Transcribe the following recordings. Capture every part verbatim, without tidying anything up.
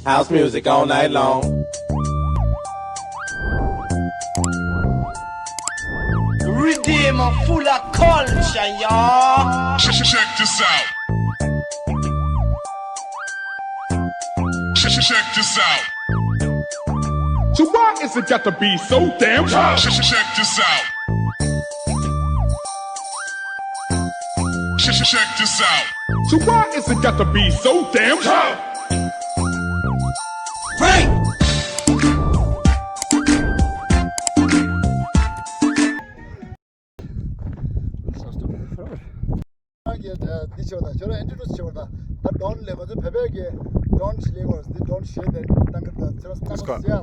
House music all night long. Redeem full of culture, y'all. Check this out. Check, check, check this out. So why is it got to be so damn tough? Check, check, check this out. Check, check, check this out. So why is it got to be so damn tough? Break! ཁྱོད་རང་གིས་འདི་བྱེད་པ་དང་ཁྱོད་རང་ཨིན་ཊྲོ་ཌུ་སི་བྱེད་པ་དང་ད་ཌོན་ལས་ང་ཚོ་བོད་པའི་གི་ཌོན་ཞིག་ལས་དགོས་འདི་ཌོན་ཞེས་དེ་བཏང་གི་ད་ཁྱོད་རང་ལྟ་མ་ཟེར།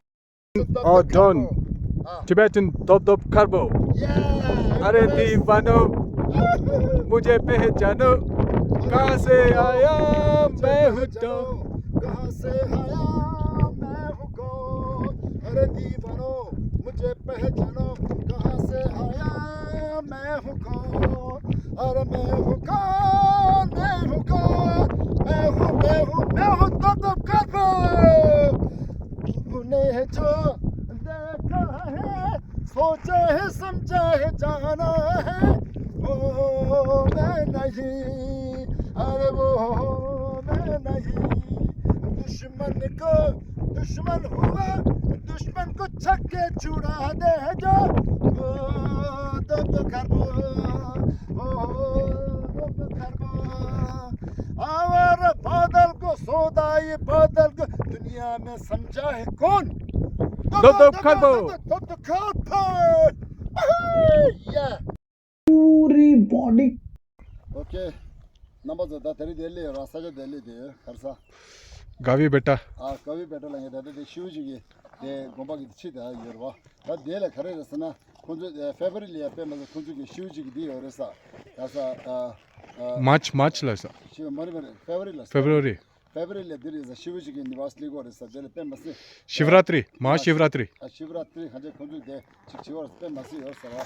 Oh, Don. Tibetan Dop Dop Karbo. अरे दीवानो, मुझे पहचानो, कहाँ से आया मैं हूँ Don. कहाँ से आया मैं हूँ कौन? अरे दीवानो, मुझे पहचानो, कहाँ से आया मैं हूँ कौन? अरे मैं हूँ कौन? मैं हूँ कौन? मैं हूँ, मैं हूँ, मैं हूँ Dop Dop Karbo. तूने जो देखा है, सोचा है, समझा है, जाना है, वो मैं नहीं, अरे वो मैं नहीं। दुश्मन को दुश्मन हुआ, दुश्मन को छक्के छुड़ा दे जो, वो Dop Dop Karbo, वो Dop Dop Karbo. आवारा बादल को सौदा ये बादल को दुनिया में समझा है कौन? Dop Dop Karbo. Dop Dop Karbo. Yeah. पूरी body. Okay. རྣམ་པ་ཚོ་ད་དེ་རིང་བདེ་ལེགས་ར་ས་ཆ་བདེ་ལེགས་དེ་གར་ས། ག་བི་བེ་ཊ། ཨ་ག་བི་བེ་ཊ་ལ་ངས་ད་ལྟ་དེ་ཤིའུ་ཅིག་གི་དེ་དགོན་པ་གི་ཕྱི་དེ་ཡོད་རེད་བ། ད་དེ་ལ་ག་རེ་རེད་ཟེར་ན་ཁོང་ཚོ་ཨ་ཕེབ་རི་ལི་ཡ་དཔེ་མ་ཚོ་ཁོང་ཚོ་གི་ཤིའུ་ཅིག་གི་དེ་ཡོད་རེད་ས། ག་ས་ཨ་ཨ། མཱ་ཆི་མཱ་ཆི་ལ་ས། ཤིའུ་མ་རེད་མ་རེད་ཕེབ་རི་ལ་ས། ཕེབ་རི་ལི། ཕེབ་རི་ལ་འདི་རེད་ས་ཤིའུ་ཅིག་གི་ནི་བ་སི་ལི་གོ་རེད་ས་དེ་ལ་དཔེ་མ་སྲིད། ཤིབ་ར་ཏྲི། མ་ཧཱ་ཤིབ་ར་ཏྲི། ཨ་ཤིབ་ར་ཏྲི་ཧ་ཅང་ཁོང་ཚོས་དེ་ཅིག་བྱེད་པར་དཔེ་མ་སྲིད་ཡོད་ཟེར་བ།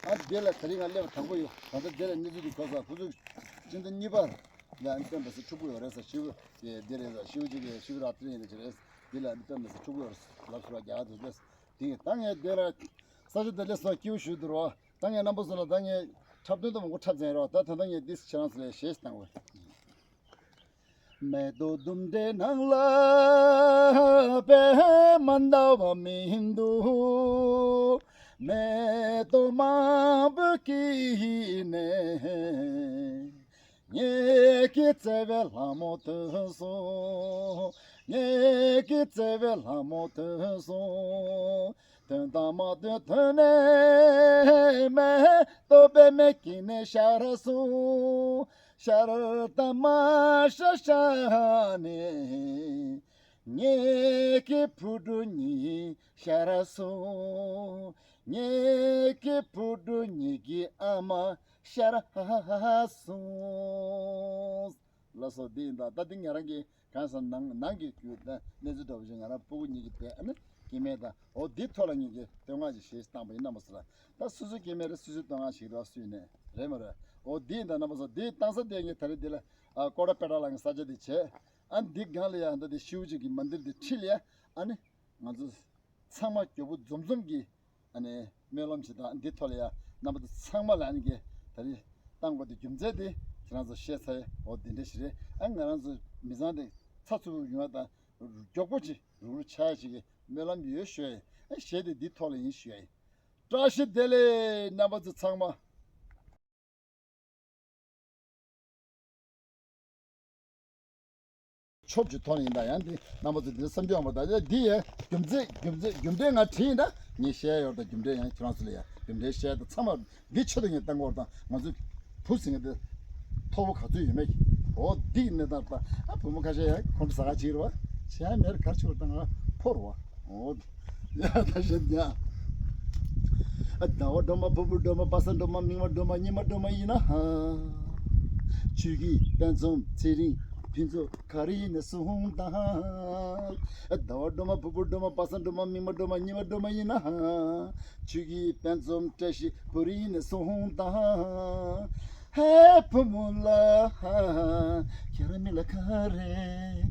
ཨ་འདི་ལ་དེ་རིང་ང་སླེབས་པ་དང་པོ་ཡོད། ད་ལྟ་འདི་ལ་གནས་ཚུལ་འདི་གོ་ས་ཁོང་ཚོས་སྤྱི་ཟླ་གཉིས་པར་ལ་ཨ་དཔེ་མ་སྲིད་འཁྲུག་པོ་ཡོད་རེད་ས་ཤིབ་དེ་འདི་རེད་ས་ཤིའུ་ཅིག་གི་ཤིབ་ར་ཏྲི་ཡིན་ལ་ཅི་རེད། འདི་ལ་ཨ་དཔེ་མ་སྲིད་འཁྲུག་པོ་ཡོད་རེད་ལབ་སོང་རྒྱ་གར་དུ་སླེབས། དེ་ད་ངས་འདི་ལ་ས་ཆ་དེ་སླེབས་སོང་སྐྱིད་པོ་ཞུ་འདུག་རོགས། ད་ངས་རྣམ་པ་ཚོ་ལ་ད་ངས་འཁྲབ་སྟོན་དུ་མང་པོ་འཁྲབ་ཟིན་རོགས། ད་ད་ལྟ་ངས་འདི་ཁྱེད་རང་ཚོ་ལ་གཞས་བཏང་བས། མེ་ཏོག་ལྡུམ་རའི་ནང་ལ་པད་མ་འདྲ་བ་མི་འདུག་མེ་ཏོག་མང་པོ་སྐྱེས་ནས། ངེད་ཀྱི་བརྩེ་བའི་ལྷ་མོ་ཐོན་སོང་། ངེད་ཀྱི་བརྩེ་བའི་ལྷ་མོ་ཐོན་སོང་། ཐོན་དང་མ་ཐོན་ཐོན་ནས་མེ་ཏོག་པད་མའི་དཀྱིལ་ནས་ཤར་སོང་། ཤར་དང་མ་ཤར་ཤར་ནས། ངེད་ཀྱི་བུ་ཕྲུག་གཉིས་ཤར་སོང་། ངེད་ཀྱི་བུ་ཕྲུག་གཉིས་ཀྱི་ཨ་མ་ཤར་སོང་། ལགས་སོ་འདི་ཡིན་ད། ད་འདི་ང་རང་གི་གང་ཟེར་ནང་ནང་གི་རྒྱུ་ད་གནས་ཚུལ་འདྲ་པོ་ཞིག་ང་རང་སྤུ་གུ་གཉིས་ཀྱི་དེ་ཨ་ནི་སྐྱེ་དམན་ད་འོ་འདི་ཐོག་ལ་ངེད་ཀྱི་བསྟོད་བསྔགས་ཀྱི་གཞས་བཏང་པ་ཡིན་ན་མ་ཟེར་ལ། ད་སོ་སོའི་སྐྱེ་དམན་རེད་སོ་སོའི་བསྟོད་བསྔགས་ཞིག་རེད་བ་སུ་ཡིན་ནའི་རེད་མ་རེད། འོ་འདི་ཡིན་ད་རྣམ་པ་ཚོ་འདི་བཏང་ས་དེ་ངས་ད་རེས་འདི་ལ་ཨ་ཀོ་ཊ་པེ་ཊ་ལ་ངས་ས་ཆ་འདི་བྱས། ཨ་འདི་སྒང་ལ་ཡ་ད་འདི་ཤིའུ་ཅིག་གི་མན་དིར་འདི་འཁྲིས་ལ་ཡ་ཨ་ནི་ང་ཚོ་ཚང་མ་མགྱོགས་པོ་འཛོམས་འཛོམས་ཀྱི་ཨ་ནི་སྨོན་ལམ་ཞིག་དང་འདི་ཐོག་ལ་ཡ་རྣམ་པ་ཚོ་ཚང་མ་ལ་ཨ་ནི་གི་ད་རེས་བཏང་དགོས་དེ་རྒྱུ་མཚན་དེ་ཁྱེད་རང་ཚོ་བཤད་ཚར་ཡ་འོ་འདི་འདྲ་ཞིག་རེད། ཨ་ང་རང་ཚོ་མི་ཚང་དེ་ཚ་ཚུབ་ཡོང་བ་དང་མགྱོགས་པོ་ཅིག་རུག་རུག་ཆགས་ཡ་ཞིག་གི་སྨོན་ལམ་ཡོད་ཞུ་ཡ་ཡིན། ཨ་གཞས་དེ་འདི་ཐོག་ལ་ཡིན་ཞུ་ཡ་ཡིན། བཀྲ་ཤིས་བདེ་ལེགས་རྣམ་པ་ཚོ་ཚང་མ། ཆོབ་ཀྱི་ཐོག་ནས་ཡིན་ད་ཡང་འདི་རྣམ་པ་ཚོ་འདི་བསམ་རྒྱུ་ཡོད་མ་རེད། ད་འདི་ཡའི་རྒྱུ་མཚན་རྒྱུ་མཚན་རྒྱུ་འབྲས་ང་དྲིས་ཡིན་ད་ངས་བཤད་ཡོད་ད་རྒྱུ་འབྲས་ཡང་ཁྱེད་རང་ཚོ་ལ་ཡང་རྒྱུ་འབྲས་བཤད་ད་ཚང་མ་འདི་ཆེད་དུ་ངས་བཏང་གོ་ད་ང་ཚོ་བུ་ཟིང་གི་འདི་ཐོ་བོ་ག་ཚོད་ཡོད་མེད་ཀྱི་འོ་འདི་གི་གནས་སྟངས་ད་ཨ་བུ་མོ་ཁ་ཤས་ཡང་ཁོང་ཚོ་ཟ་ཁ་བྱེད་རེད་བ་བྱས་ཡང་མེད་རེད་གར་ཆུ་རུ་ད་ང་ཕོ་རུ་བ་འོ། ཡ་ད་བཤད་ཡ། ཟླ་བ་སྒྲོལ་མ་ཕུར་བུ་སྒྲོལ་མ་པ་སངས་སྒྲོལ་མ་མིག་དམར་སྒྲོལ་མ་ཉི་མ་སྒྲོལ་མ་ཡིན་ན་ཧ། ཆོས་ཀྱི་དཔལ་འཛོམས་ཚེ་རིང་ཕུན་ཚོགས་ག་རེ་ཡིན་ནས་གསུངས་དང་། ཟླ་བ་སྒྲོལ་མ་ཕུར་བུ་སྒྲོལ་མ་པ་སངས་སྒྲོལ་མ་མིག་དམར་སྒྲོལ་མ་ཉི་མ་སྒྲོལ་མ་ཡིན་ན་ཧ། ཆོས་ཀྱི་དཔལ་འཛོམས་བཀྲ་ཤིས་བུ་རིང་ནས་གསུངས་དང་། ཧེ་བུ་མོ་ལ་ཧ། ཁྱེད་རང་མི་ལ་ག་རེ།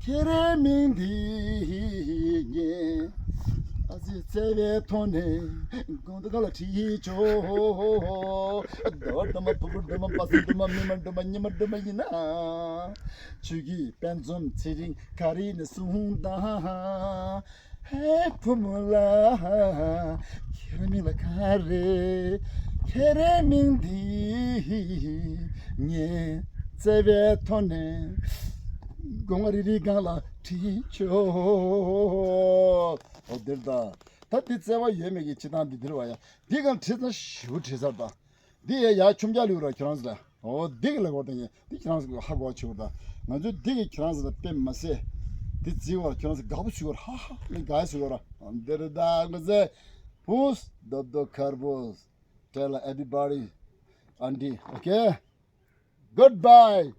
ཁྱེད་རའི་མིང་འདི་ངས་ཨ་ཙི་བརྩེ་བའི་ཐོག་ནས་དགོང་དག་ལ་བྲིས་ཆོག་རྡོ་རྡོ་མ་ཕུ་བུ་རྡོ་མ་པ་སེ་རྡོ་མ་མི་མ་རྡོ་མ་ཉི་མ་རྡོ་མ་ཡིན་ན། ཆོས་ཀྱི་དཔལ་འཛོམས་ཚེ་རིང་ག་རེ་ནས་གསུངས་དང་། ཧེ་བུ་མོ་ལ་ཁྱེད་རའི་མིང་ལ་ག་རེ། ཁྱེད་རའི་མིང་འདི་ངས་བརྩེ་བའི་ཐོག་ནས་སྒོ་ང་རི་རི་སྒང་ལ་བྲིས་ཆོག་འོ་འདིར་ད། ད་འདི་བརྩེ་བ་ཡོད་མེད་ཀྱི་སྤྱི་བཏང་འདི་འདིར་བ་ཡ། འདི་གང་བྲིས་ཙང་ཞིའུ་བྲིས་ཚར་ད། འདི་ཡ་ཡ་ཆུམ་རྒྱག་ལུས་ར་ཁྱོད་རང་ཚོ་ལ། འོ་འདི་གི་ལ་གོ་ད་ངས་འདི་ཁྱོད་རང་ཚོ་ཧ་གོ་ཆུ་བ་ད། ང་ཚོ་འདི་གི་ཁྱོད་རང་ཚོ་ལ་དཔེ་མ་སྲེ། འདི་བརྩི་བར་ཁྱོད་རང་ཚོ་དགའ་པོ་ཆུ་བར་ཧ་ཧ་ནི་དགའ་ཆུ་བར། འདིར་ད་ང་ཚོ་བུས་རྡོབ་རྡོབ་ཁར་བུས། Tell everybody, Auntie, okay? Goodbye.